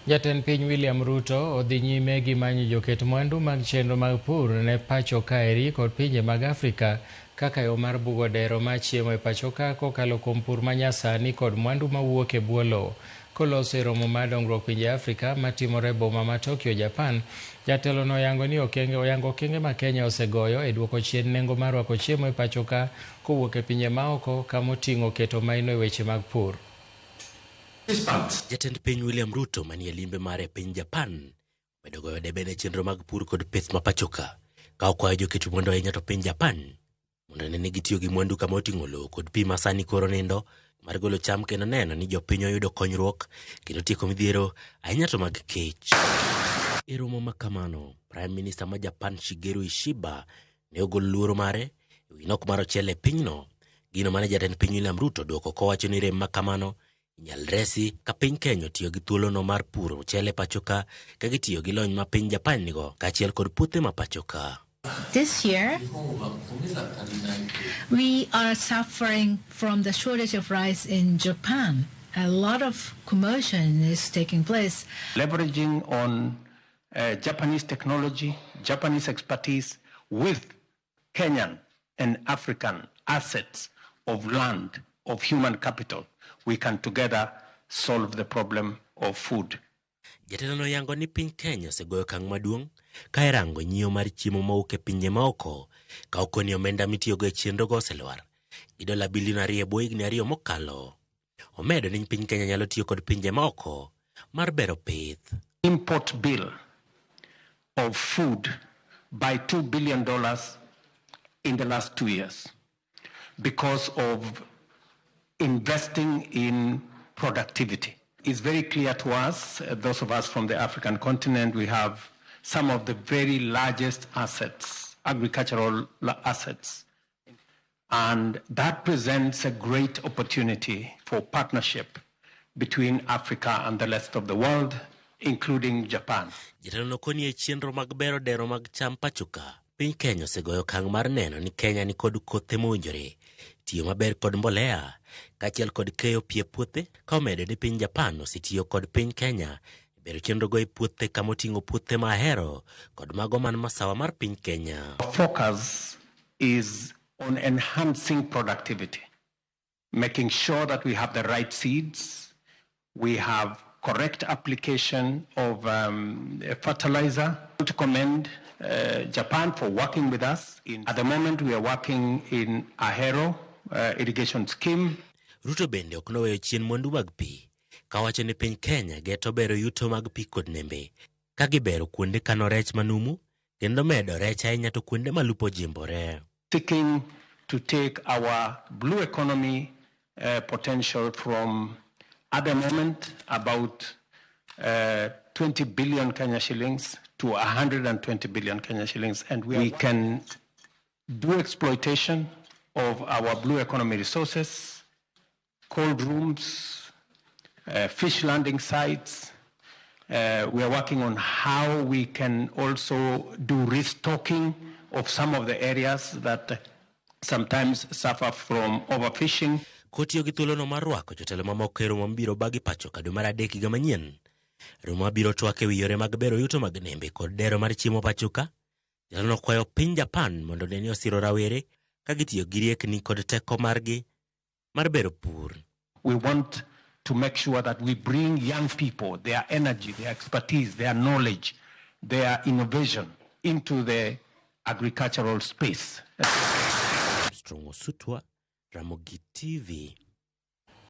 Jatend piny William Ruto odhi nyime gi manyo joket mwandu mag chenro mag pur ne pacho kaeri kod pinje mag Afrika kaka yo mar bugo dero mar chiemo e pacho ka kokalo kuom pur manyasani kod mwandu mawuok e bwo lowo. Koloso e romo mar dongruok pinje Afrika matimore e boma ma Tokyo, Japan, jatelo no oyango ni okenge oyango okenge ma Kenya osegoyo e duoko chien nengo mar rwako chiemo e pacho ka kowuok e pinje maoko kamoting'o keto maino e weche mag pur. Jatend piny William Ruto manie limbe mare e piny Japan omedo goyo debe ne chenro mag pur kod pith ma pachoka ka okwayo joket mwandu ahinya to piny Japan mondo ne ni gitiyo gi mwandu kama oting'o lowo kod pi ma sani koro nindo mar golo cham kendo neno ni jopiny oyudo konyruok kendo tieko midhiero ahinya to mag kech. E romo ma kamano, Prime Minister ma Japan Shigeru Ishiba ne ogolo luoro mare e wi nok mar ochele e pinyno, gino mane jatend piny William Ruto dwoko kowacho ni rem ma kamano inyal resi ka piny Kenya otiyo gi thuolono mar puro ochele pacho ka ka gitiyo gi lony ma piny Japan nigo kaachiel kod puothe ma pacho ka. This year, we are suffering from the shortage of rice in Japan. A lot of commotion is taking place. Leveraging on Japanese technology, Japanese expertise with Kenyan and African assets of land, of human capital, we can together solve the problem of food. Jatelo no yango ni piny Kenya osegoyo okang' maduong' ka irango nyiewo mar chiemo mowuok e pinje maoko ka okoni omenda mitiyogo e chenrogo oselwar gi dola bilion 2 e bwo higni 2 mokalo. Omedo ni piny Kenya nyalo tiyo kod pinje maoko mar bero pith. Import bill of food by $2 billion in the last 2 years because of investing in productivity. It's very clear to us, those of us from the African continent, we have some of the very largest assets, agricultural assets. And that presents a great opportunity for partnership between Africa and the rest of the world, including Japan. Jatelo no koni e chenro mag bero dero mag cham pacho ka, piny Kenya osegoyo okang' mar neno ni Kenya ni kod kothe mowinjore, tiyo maber kod mbolea, kaachiel kod keyo pi e puothe, ka omedo ni piny Japan osetiyo kod piny Kenya e bero chenrogo e puothe kama oting'o puothe ma Ahero kod mago man masawa mar piny Kenya. Our focus is on enhancing productivity, making sure that we have the right seeds, we have correct application of fertilizer. I want to commend Japan for working with us. At the moment, we are working in Ahero irrigation scheme. Ruto bende ok noweyo chien mwandu mag pi, kawacho ni piny Kenya geto bero yuto mag pi kod nembe, ka gibero kuonde kano rech manumu, kendo medo rech ahinya to kuonde ma lupo jimbore. Seeking to take our blue economy potential from, at the moment, about 20 billion Kenya shillings to 120 billion Kenya shillings, and we can do exploitation of our blue economy resources, cold rooms, fish landing sites. We are working on how we can also do restocking of some of the areas that sometimes suffer from overfishing. Kotiyo gi thuolono mar rwako jotelo mamoko e romo mabiro bagi pacho ka dwe mar 3 higa manyien. Romo mabiro twak e wi yore mag bero yuto mag nembe kod dero mar chiemo pacho ka. Jatelo nokwayo piny Japan mondo one ni osiro rawere ka gitiyo gi riekni kod teko margi mar bero pur. We want to make sure that we bring young people, their energy, their expertise, their knowledge, their innovation into the agricultural space. Strong Osutwa, Ramogi TV.